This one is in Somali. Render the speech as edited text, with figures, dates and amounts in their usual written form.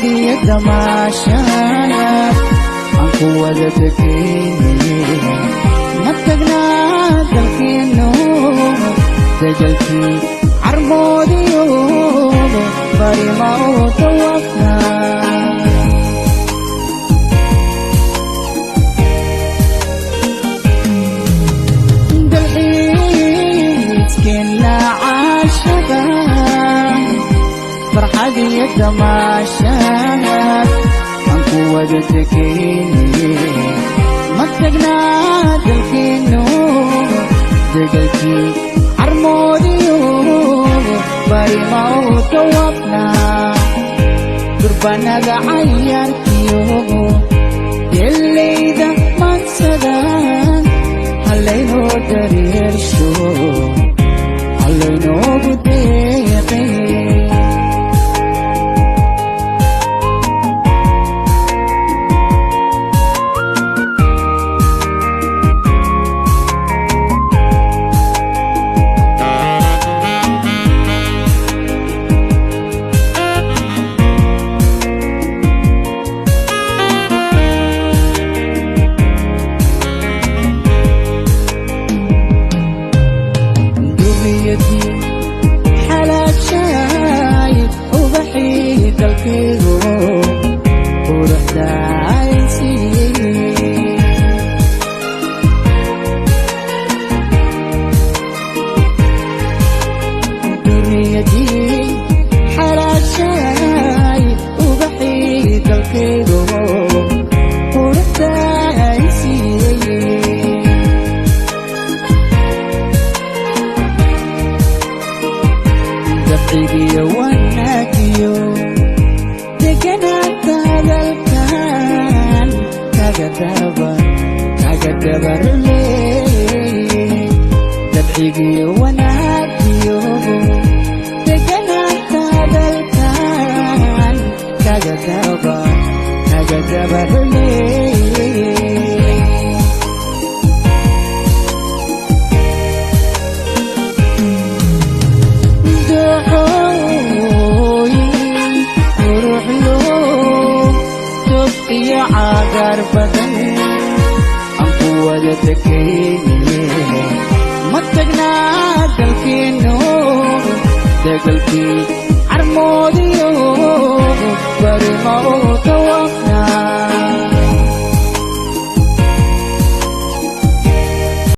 Farxad iyo damaashaad aan ku wada tegaynaye. Ma tagnaa dalkeenno, degalkii Carmoodiyo barima u dawaafnaa? Dalxiiskeenna caashaqa, farxad iyo damaashaad aan ku wada tegaynaye. Ma tagnaa dalkeenno, degalkii Carmoodiyo barima u dawaafnaa? Durbanada cayaarkiyo geleyda maansadan halaynoo dareersho, halaynoogu deeqay. Duriyadii xalaashaay, ubaxii dalkaygu quruxdaay siiyey. Duriyadii xalaashaay, ubaxii dalkaygu quruxdaay siiyey. Dabcigiyo wanaagiyo deganaanta hadalkan kaga dabarleey. Dabcigiyo wanaagiyo deganaanta hadalkan kaga dabarleey. Dooxooyin quruxlo, tog iyo cagaar badan aan ku wada tegaynaye. Ma tagnaa dalkeenno, degalkii Carmoodiyo barima u.